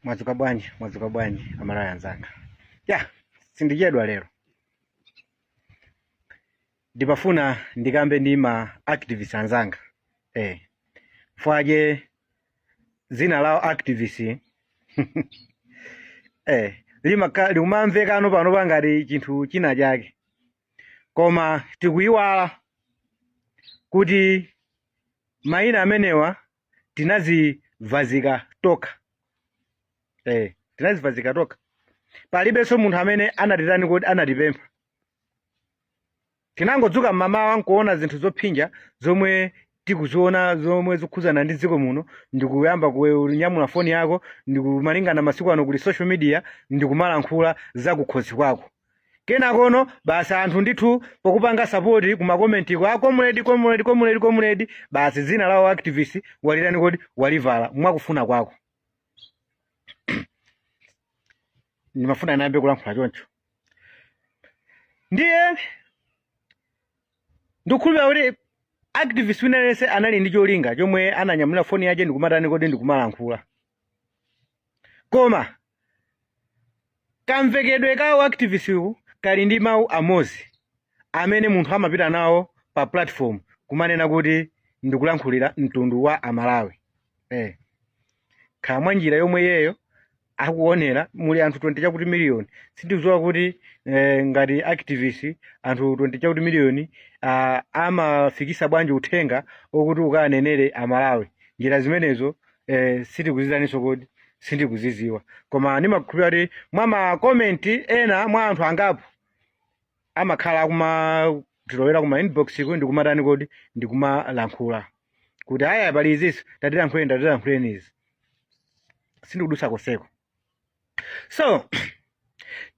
Mwadzuka bwanji, mwadzuka bwanji Amalawi anzanga? Ya, sindichedwa lero. Ndimafuna ndikambe ndi ma activist anzanga. Fwaje dzina la activist limamvekano pano pangati chinthu china chake. Koma tikuyiwala kuti mayina amenewa tinazivazika tokha. Tinazivazika tokha. Palibenso munthu amene anatitani kodi anatipempha. Tinangodzuka mmamawa nkuona zinthu zophinja zomwe tikuziona zomwe zikukhudzana ndi dziko muno, ndikuyamba kunyamula foni yako, ndikumalingana masiku ano kuli social media, ndikumalankhula za kukhosi kwako. Kenakono basi anthu ndithu pokupanga support kuma comment ko, a comrade, comrade, comrade, comrade, basi dzina lawo activist walitani kodi walivala mwakufuna kwako. Ndimafuna nayambe kulankhula choncho. Ndiye ndikukhulupirira kuti activist wina aliyense anali ndi cholinga chomwe ananyamula foni yake ndikumatani kodi ndikumalankhula. Koma kamvekedwe ka activist uku kali ndi mawu amodzi amene munthu amapita nawo pa platform kumanena kuti ndikulankhulira mtundu wa Amalawi. Khala mwa njira yomwe iyeyo akuonera muli anthu 20 chakuti miliyoni. Sindikudziwa kuti ngati activist anthu 20 chakuti miliyoni amafikisa bwanji uthenga okuti ukanenere Amalawi. Njira zimenezo sitikuzizaninso kodi sindikuziziwa, koma ndimakhulupirira kuti mwa ma comment ena mwa anthu angapo amakhala akumatilowera kuma inbox ku ndikumatani kodi ndikumalankhula kuti aya pali izinso tatilankhuleni, tatilankhuleni izi. Sindikudusa koseko. So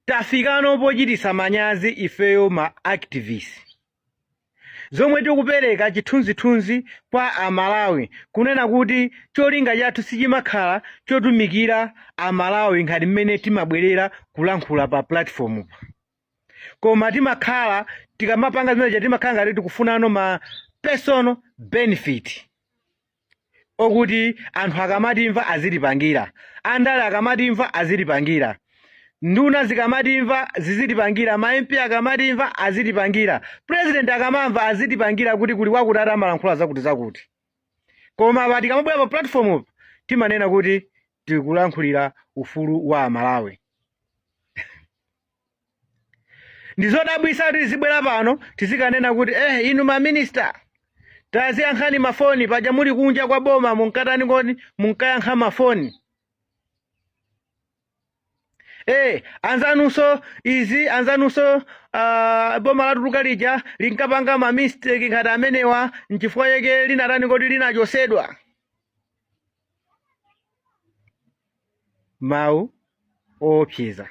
tafikano pochitisa manyazi ifeyo ma activists, zomwe tikupereka chithunzithunzi kwa Amalawi kunena kuti cholinga chathu sichimakhala chotumikira Amalawi ngati mmene timabwerera kulankhula pa platform pa, koma timakhala tikamapanga zimene timakhala ngati tikufunano ma personal benefit okuti anthu akamatimva azitipangira, andale akamatimva azitipangira, nduna zikamatimva zizitipangira, ma MP akamatimva azitipangira, president akamamva azitipangira kuti kuli wakuti atamalankhula zakuti zakuti. Koma pa tikamabwera pa platform pa timanena kuti tikulankhulira ufulu wa Amalawi. Ndizodabwisa kuti tizibwera pano tizikanena kuti inu maminista taziyankhani mafoni, paja muli kunja kwa boma munkatani kodi munkayankha mafoni. Anzanunso izi, anzanunso boma latuluka lija linkapanga ma mistake ngati amenewa, nchifukwa chake linatani kodi linachosedwa. Mawu oopseza.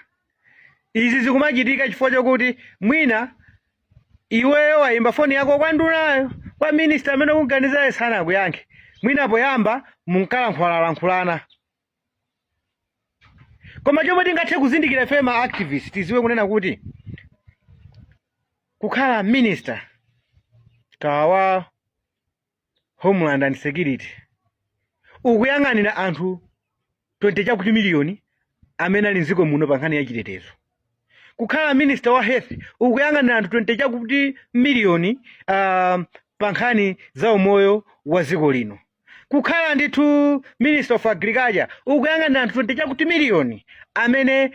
Izi zikumachitika chifukwa chokuti mwina iweyo wayimba foni yako kwa ndunayo, kwa minister amene ukuganizayo sanakuyankhe. Mwina poyamba munkalankhulalankhulana. Koma chomwe tingathe kuzindikira ife ma activists, tiziwe kunena kuti kukhala minister kawa Homeland and Security ukuyang'anira anthu 20 chakuti miliyoni amene ali mdziko muno pa nkhani ya chitetezo. Kukhala minister wa health ukuyang'anira anthu 20 chakuti miliyoni pa nkhani za umoyo wa dziko lino. Kukhala ndithu minister of agriculture ukuyang'anira anthu 20 chakuti miliyoni amene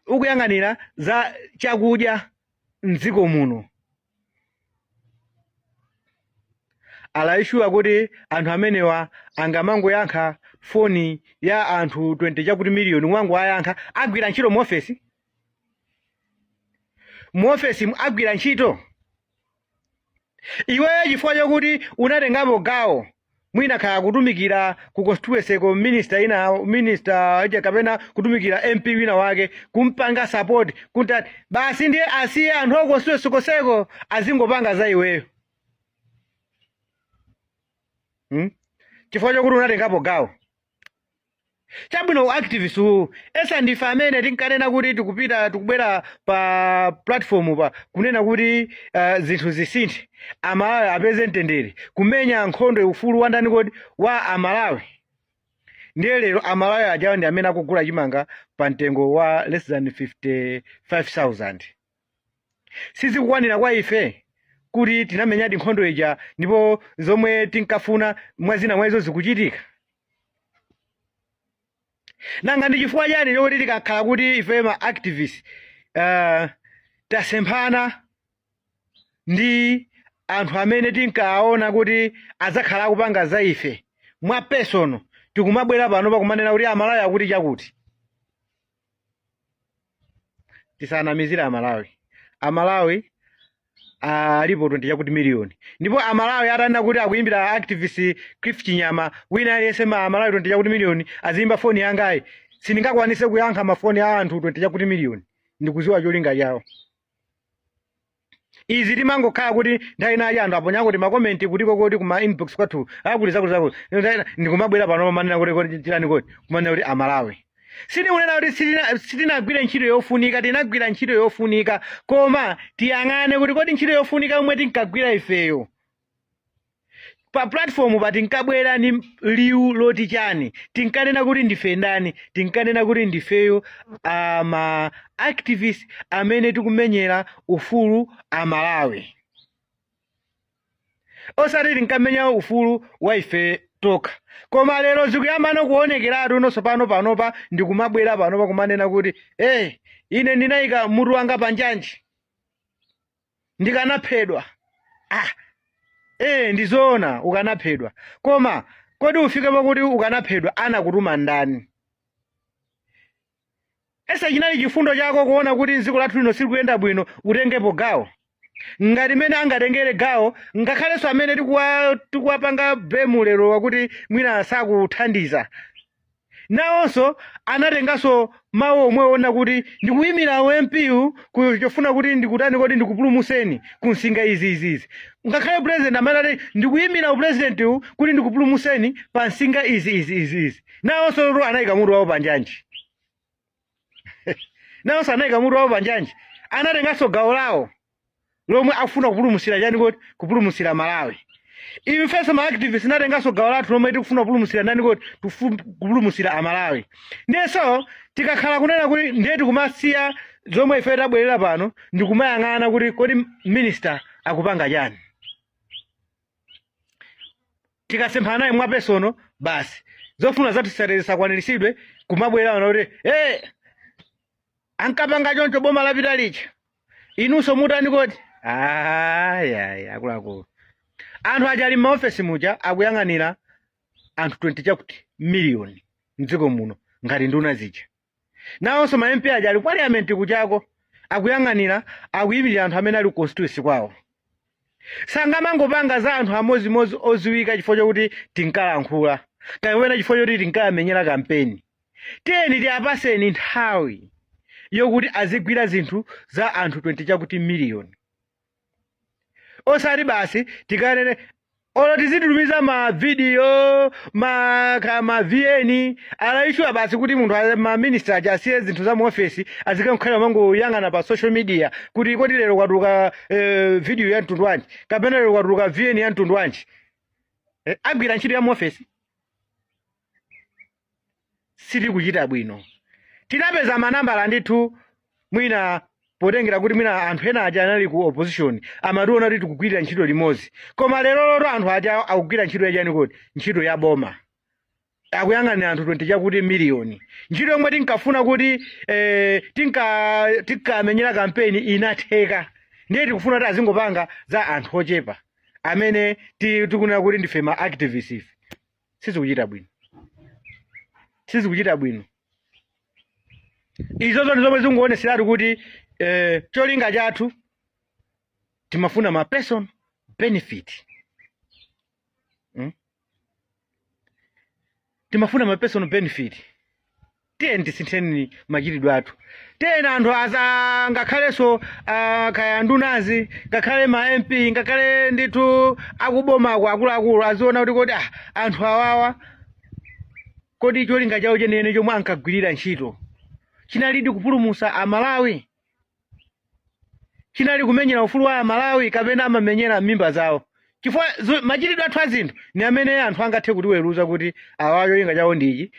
ukuyang'anira za chakudya mdziko muno. Are you sure kuti anthu amenewa angamangoyankha foni ya anthu 20 chakuti miliyoni wangowayankha? Agwira ntchito mu ofesi? Mu ofesi agwira ntchito? Iweyo chifukwa chokuti unatengapo gawo mwina kaya kutumikira ku constituency ko minister ina, minister ija, kapena kutumikira MP wina wake kumpanga support kuti basi ndiye asiye anthu a constituency koseko azingopanga za iweyo, Chifukwa chokuti unatengapo gawo. Chabwino, activist uwu esa ndife amene tinkanena kuti tikupita tikubwera pa platform pa kunena kuti zinthu zisinthe, Amalawi apeze mtendere, kumenya nkhondo ufulu wa ndani kodi wa Amalawi. Ndiye lero Amalawi ajawo ndi amene akugula chimanga pa mtengo wa less than 55,000. Sizikukwanira kwa ife kuti tinamenyadi nkhondo ija ndipo zomwe tinkafuna mwazina mwa izo zikuchitika? Nanga ndi chifukwa chani chokuti tikakhala kuti ife ma activists tasemphana ndi anthu amene tinkaona kuti adzakhala akupanga za ife mwa personal, tikumabwera pano pakumanena kuti Amalawi akuti chakuti? Tisanamizire Amalawi. Amalawi alipo 20 chakuti miliyoni, ndipo Amalawi atanena kuti akuimbira activist Cliff Chinyama, wina aliyense ma Amalawi 20 chakuti miliyoni aziyimba foni yangayi, sindingakwanise kuyankha mafoni a anthu 20 chakuti miliyoni. Ndikuziwa cholinga chawo. Izi timangokhala kuti nthawi inayi anthu aponya kuti ma comment kutiko koti kuma inbox kwathu akuti zakuti zakuti, ndikumabwera pano manena kuti kodi chilani kodi kumanena kuti Amalawi. Sitikunena kuti sitinagwire ntchito yofunika. Tinagwira ntchito yofunika, koma tiyang'ane kuti kodi ntchito yofunika yomwe tinkagwira ifeyo pa platform pa tinkabwera ni liwu loti chani? Tinkanena kuti ndife ndani? Tinkanena kuti ndifeyo ama activist amene tikumenyera ufulu Amalawi, osati tinkamenya ufulu wa ife tokha. Koma lero zikuyambano kuonekeratu nonso pano panopa, ndikumabwera panopa kumanena kuti eh, ine ndinayika mutu wanga panjanji, ndikanaphedwa. Ah, ndizoona ukanaphedwa, koma kodi ufike pakuti ukanaphedwa anakutuma ndani? Ese chinali chifundo chako kuona kuti dziko lathu lino silikuyenda bwino, utengepo gawo ngati mene angatengere gawo ngakhalenso amene tikuwapanga blame lero wakuti mwina sakuthandiza, nawonso anatenganso mawu omwe ona kuti ndikuyimira MP chofuna kuti ndikutani, kodi ndikupulumuseni kunsinga izi izi izi. Ngakhale president amene ati ndikuyimira upresident kuti ndikupulumuseni pa nsinga izi izi izi izi, nawonso tu anayika mutu wawo panjanji. Nawonso anayika mutu wawo panjanji, anatenganso gawo lawo lomwe akufuna kupulumusira chani? Kodi kupulumusira Malawi. Ifenso ma activists tinatenganso gawo lathu lomwe tikufuna kupulumusira ndani? Kodi kupulumusira Amalawi. Ndiyenso tikakhala kunena kuti ndiye tikumasiya zomwe ife tabwerera pano ndikumayang'ana kuti kodi minister akupanga chani, tikasemphana naye mwa personal basi, zofuna zathu zisakwaniritsidwe, kumabwera ona kuti hey, ankapanga choncho boma lapita lija, inunso mutani kodi? Ayayi, akuluakulu, anthu aja ali m'maofesi muja akuyang'anira anthu 20 chakuti miliyoni mdziko muno ngati nduna zija. Nawonso ma MP aja ali parliament kuchako akuyang'anira, akuyimirira anthu amene ali ku constituency kwawo. Sangamangopanga za anthu amodzimodzi oziwika chifukwa chokuti tinkalankhula kapena chifukwa choti tinkamenyera kampeni. Tiyeni tiapaseni nthawi yokuti azigwira zinthu za anthu 20 chakuti miliyoni, osati basi tikanene olo tizitumiza ma video ma VN alaishuwa basi kuti munthu ma minister aja asiye zinthu za mu office, azikankhwera mangoyang'ana pa social media kuti kodi lero kwatuluka video ya mtundu wanji kapena lero kwatuluka VN ya mtundu wanji. Agwira ntchito ya mu office? Sitikuchita bwino. Tinapeza manambala ndithu, mwina potengera kuti mwina anthu ena aja anali ku opposition amationa kuti tikugwirira ntchito limodzi, koma lero loto anthu aja akugwira ntchito yachani kodi? Ntchito ya boma, akuyang'anira anthu 20 chakuti miliyoni. Ntchito yomwe tinkafuna kuti tinkamenyera kampeni inatheka, ndiye tikufuna kuti azingopanga za anthu ochepa amene tikunena kuti ndife ma activists ife. Sizikuchita bwino, sizikuchita bwino. Izozo ndi zomwe zikuoneseratu kuti cholinga chathu timafuna ma person benefit, Timafuna ma personal benefit. Tiyeni tisintheni machitidwe athu. Tiyeni anthu aza ngakhalenso kaya ndunazi, ngakhale ma MP, ngakhale ndithu akubomako akuluakulu aziona kuti kodi anthu awawa kodi cholinga chawo chenene chomwe ankagwirira ntchito chinalidi kupulumutsa Amalawi, chinali kumenyera ufulu wa Amalawi, kapena amamenyera mimba zawo? Chifukwa machitidwe athu a zinthu ni amene anthu angathe kutiweruza kuti awa cholinga chawo ndichi.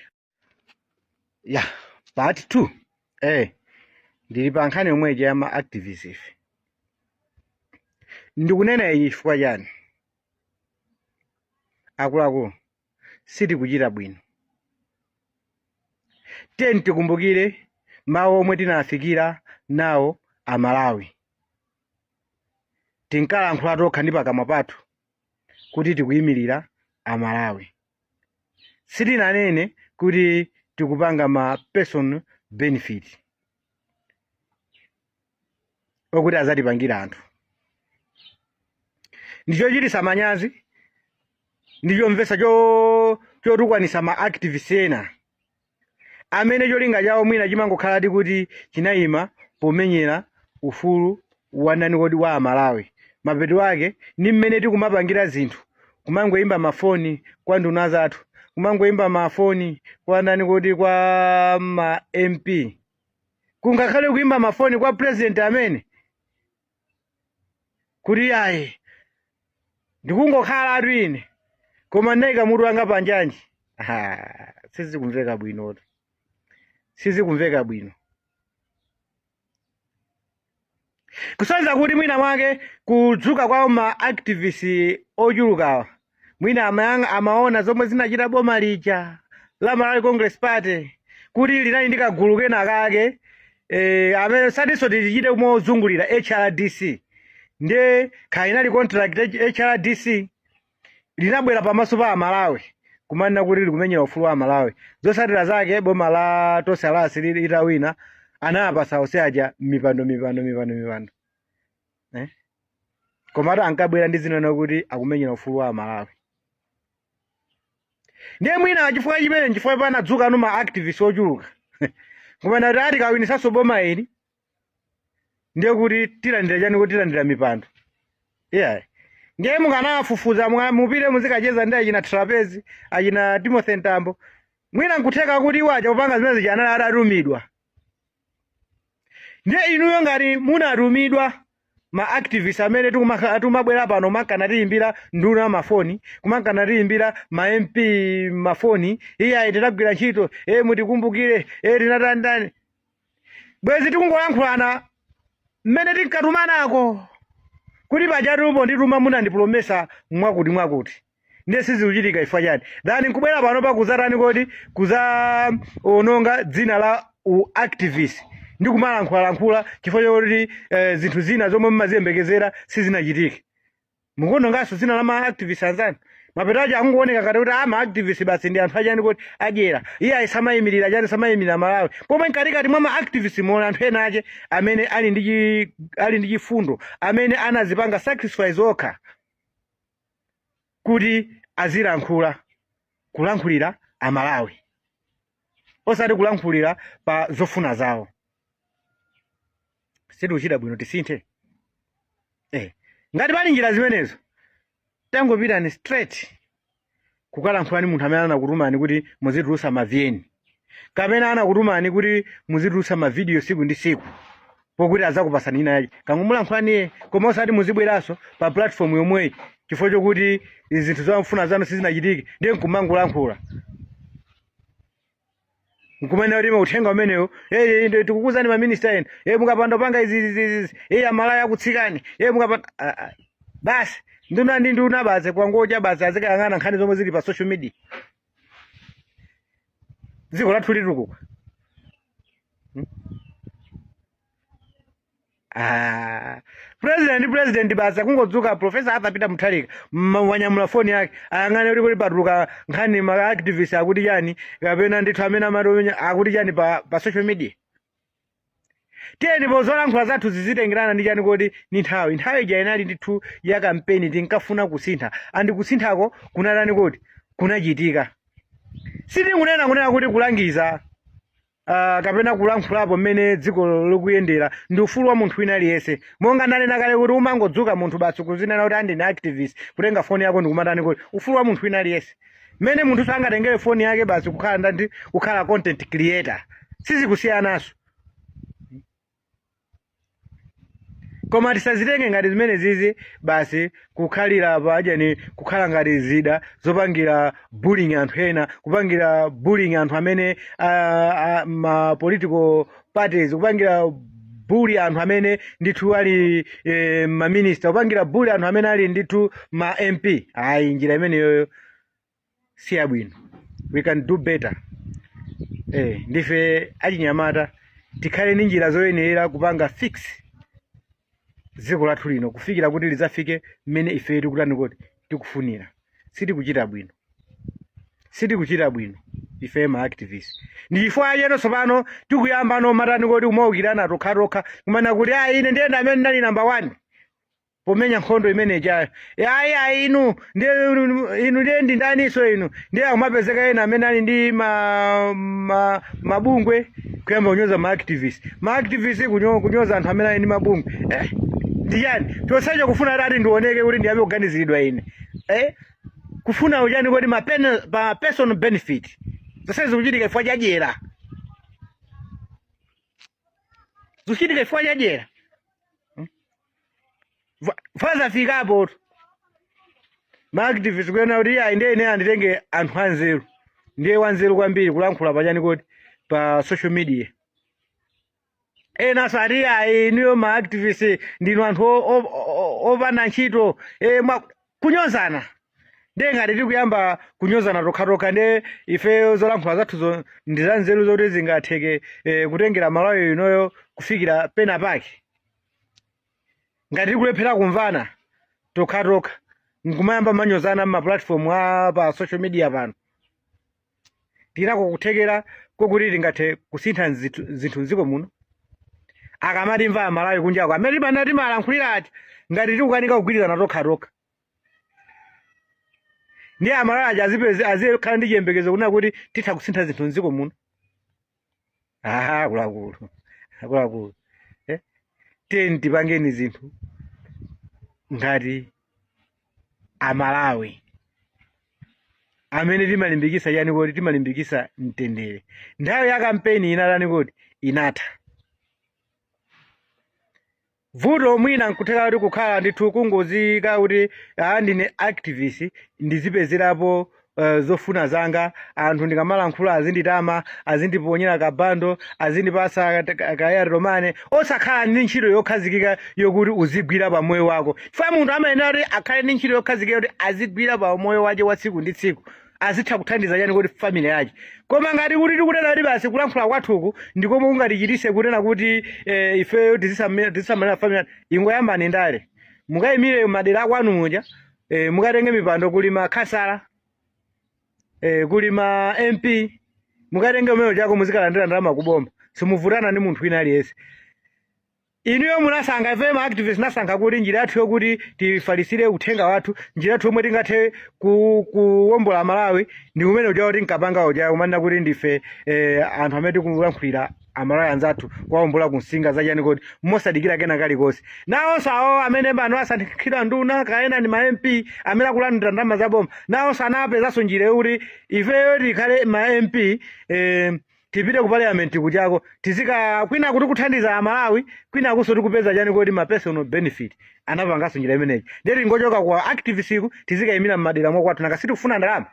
Ya part 2, ndili pa nkhani yomwe ija ya ma activists ife. Ndikunena ichi chifukwa chani? Akuluakulu, sitikuchita bwino. Tiyeni tikumbukire mawu omwe tinafikira nawo Amalawi. Tinkalankhula tokha ndi pakamwa pathu kuti tikuyimirira Amalawi. Sitinanene kuti tikupanga ma personal benefit okuti azatipangira anthu. Ndichochitisa manyazi, ndichomvetsa chotukwanisa ma activists ena amene cholinga chawo mwina chimangokhaladi kuti chinayima pomenyera ufulu wa ndani kodi, wa Amalawi. Mapeto ake ndi mmene tikumapangira zinthu, kumangoyimba mafoni kwa nduna zathu, kumangoyimba mafoni kwa ndani kodi, kwa ma MP, kungakhale kuimba mafoni kwa president amene kuti ayi, ndikungokhala atu ine koma ndinayika mutu wanga panjanji. Ah, sizikumveka bwinotu, sizikumveka bwino. Kusonyeza kuti mwina mwake kudzuka kwa ma activists ochulukawa, mwina amaona zomwe zinachita boma lija la Malawi Congress Party, kuti linali ndi kagulu kena kake, amene satinso tichite mozungulira HRDC. Ndiye kaya inali contract HRDC linabwera pamaso pa Amalawi kumanena kuti likumenyera ufulu wa Amalawi. Zotsatira zake, boma la Tonse Alliance litawina, anapasa onse aja mipando, mipando, mipando, mipando, eh? Komatu ankabwera ndi zinena kuti akumenyera ufulu wa Amalawi. Ndiye mwina chifukwa chimene, chifukwa panadzuka anu ma activists ochuluka kumene kuti ati kawinisanso boma ili, ndiye kuti tilandira chani? Kuti tilandira mipando? Yeah. Ndiye mukanafufuza, mupite muzikacheza ndi achina Trapezi, achina Timothy Ntambo, mwina nkutheka kuti iwo aja kupanga zimene zija anali atatumidwa. Ndiye inuyo ngati munatumidwa, ma activists amene tikumabwera pano mankana tiyimbira nduna mafoni, kumankana tiyimbira ma MP mafoni, iye ayi, tinagwira ntchito, e mutikumbukire, e tinatandani, bwezi tikungolankhulana mmene tinkatumanako kuti pajatupo ndituma munandipulomesa mwakuti mwakuti, ndiye sizikuchitika chifukwa chani? Then nkubwera pano pakuzatani kodi, kuzaononga dzina la u activist ndi kumalankhulalankhula chifukwa chokuti zinthu zina zomwe mumaziyembekezera sizinachitike. Mukuononganso dzina la ma activist anzanu. Mapeto aja akungooneka kati kuti ma activist basi ndi anthu achani kuti, adyera, iye ayi, samayimirira chani, samayimirira Malawi, pomwe mkatikati mwa ma activist muli anthu ena ache amene ali ndi chifundo, amene anazipanga sacrifice okha kuti azilankhula, kulankhulira Amalawi, osati kulankhulira pa zofuna zawo. Sitikuchita bwino, tisinthe. Ngati pali njira zimenezo, tangopitani straight kukalankhulani munthu amene anakutumani kuti muzitulutsa mavyeni, kapena anakutumani kuti muzitulutsa mavidiyo siku ndi siku, pokuti azakupasani ina yake, kangomulankhulaniye, koma osati muzibweranso pa platform yomweyi chifukwa chokuti zinthu zomufuna zanu sizinachitike, ndiye nkumangolankhula nkumene kuti uthenga umenewo, tikukuzani maminista enu, mukapanda kupanga izi izi izi izi, Amalawi akutsikani, mukapanda. Ah, ah. Basi nduna ndi nduna basi kwangocha basi azikayang'ana nkhani zomwe zili pa social media. Dziko lathu litukuka? Ah, president ndi president basi akungodzuka, Professor Arthur Peter Mutharika, wanyamula foni yake, ayang'ane kuti kuli patuluka nkhani, ma activist akuti chani, kapena ndithu amene amati akuti chani pa social media. Tiyeni pozolankhula zathu zizitengerana ndi chani kodi, ni nthawi. Nthawi ija inali ndithu ya kampeni, tinkafuna kusintha, and kusinthako kunatani kodi, kunachitika. Sitikunena kunena kuti kulangiza kapena kulankhulapo mmene dziko likuyendera ndi ufulu wa munthu wina aliyense. Monga ndanena kale kuti umangodzuka munthu basi kuzinena kuti andine activist, kutenga foni yako ndikumatani kuti, ufulu wa munthu wina aliyense. Mmene munthu sangatengere foni yake basi kukhala ndandi kukhala content creator, sizikusiyanaso. Koma tisazitenge ngati zimene zizi basi kukhalira pajani, kukhala ngati zida zopangira bullying anthu ena, kupangira bullying anthu amene ma political parties, kupangira bully anthu amene ndithu ali maminista, kupangira bully anthu amene ali ndithu ma MP. Ayi, njira imeneyoyo si yabwino. We can do better. Ndife achinyamata, tikhale ndi njira zoyenera kupanga fix dziko lathu lino kufikira kuti lidzafike mmene ife tikutani kuti tikufunira. Sitikuchita bwino, sitikuchita bwino ife ma activists. Ndi chifukwa cheno tsopano tikuyamba no matani kuti kumaukirana tokhatokha, kumana kuti ayi, ine ndiye amene ndali number one pomenya nkhondo imene ichayo. Ayi, ayi, inu ndiye, inu ndiye ndi ndaniso inu? Ndiye akumapezeka ena amene ali ndi mabungwe kuyamba kunyoza ma activist, ma activist kunyoza anthu amene ali ndi mabungwe. Ndiyani tonsecho kufuna tati ndioneke kuti ndiyambe kuganiziridwa ine, kufuna uchani kuti pa personal benefit. Zonse zikuchitika chifukwa chadyera, zikuchitika chifukwa chadyera. Fazafikapo ma activist kuyona kuti ayi, ndiye ine anditenge anthu anzeru, ndiye wanzeru kwambiri kulankhula pachani kuti pa social media. Ena sati ayi, inuyo ma activist ndinu anthu opanda ntchito, kunyozana. Ndiye ngati tikuyamba kunyozana tokhatokha, ndiye ife zolankhula zathuzo ndi za nzeru zoti zingatheke kutengera Malawi inoyo kufikira pena pake? Ngati tikulephera kumvana tokhatokha nkumayamba manyozana ma platform a pa social media pano, tinako kuthekera kokuti tingathe kusintha zinthu mdziko muno? Akamatimva Amalawi kunjako amene timana timalankhulira ati, ngati tikukanika kugwirizana tokhatokha, ndiye Amalawi aja azipeze azikhala ndi chiyembekezo kunena kuti titha kusintha zinthu mdziko muno? Aha, akuluakulu, akuluakulu, tiyeni tipangeni zinthu ngati Amalawi amene timalimbikisa chani kuti timalimbikisa mtendere. Nthawi ya kampeni inatani kuti inatha. Vuto mwina nkutheka kuti kukhala ndithu kungozika kuti ndine activist, ndizipezerapo zofuna zanga, anthu ndikamalankhula azinditama, azindiponyera kabando, azindipasa kaya romane, osakhala ndi ntchito yokhazikika yokuti uzigwira pa moyo wako. Chifukwa munthu amayenera kuti akhale ndi ntchito yokhazikika kuti azigwira pa moyo wake wa tsiku ndi tsiku, azitha kuthandiza chani kuti family yake. Koma ngati kuti tikunena kuti basi kulankhula kwathuku ndikomwe kungatichitise kunena kuti ifeyo tizisamalira family yathu, ingoyambani ndale, mukayimire madera akwanu muja, mukatenge mipando. Kuli makhansala, kuli ma MP, mukatenge umene chako, muzikalandira ndalama kuboma, simuvutana ndi munthu wina aliyense. Inuyo munasankha, ife ma activists nasankha kuti njira yathu yokuti tifalisire uthenga wathu, njira yathu yomwe tingathe kuwombola Malawi ndi kumene uja kuti nkapanga uja kumanena kuti ndife anthu amene tikulankhulira Amalawi anzathu, kuwawombola ku nsinga zachani kodi, mosadikira kena kalikonse. Nawonso awo amene pano asankhidwa nduna kaena ndi ma MP amene akulandira ndalama za boma, nawonso anapezanso njira yokuti ifeyo tikhale ma MP, tipite ku parliament kuchako, tizika kwina kuti kuthandiza Amalawi, kwina kuso tikupeza chani kodi ma personal benefit. Anapanganso njira imeneyi. Ndiye tingochoka kwa activist ku tizikayimira m'madera mwakwathu, nanga sitikufuna ndalama,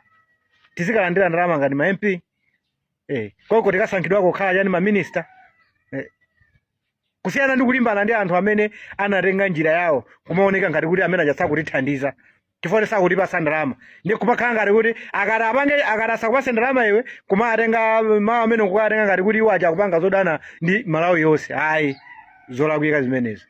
tizikalandira ndalama ngati ma MP, koko tikasankhidwako kukhala chani ma minister, kusiyana ndi kulimbana ndi anthu amene anatenga njira yawo kumaoneka ngati kuti amene aja sakutithandiza chifukwa sakutipasa ndalama. Ndi kumakhala ngati kuti akati apange, akati asakupase ndalama iwe, kumatenga mawu amene kukatenga ngati kuti iwo aja akupanga zodana ndi Malawi yonse. Ayi, zolakwika zimenezo.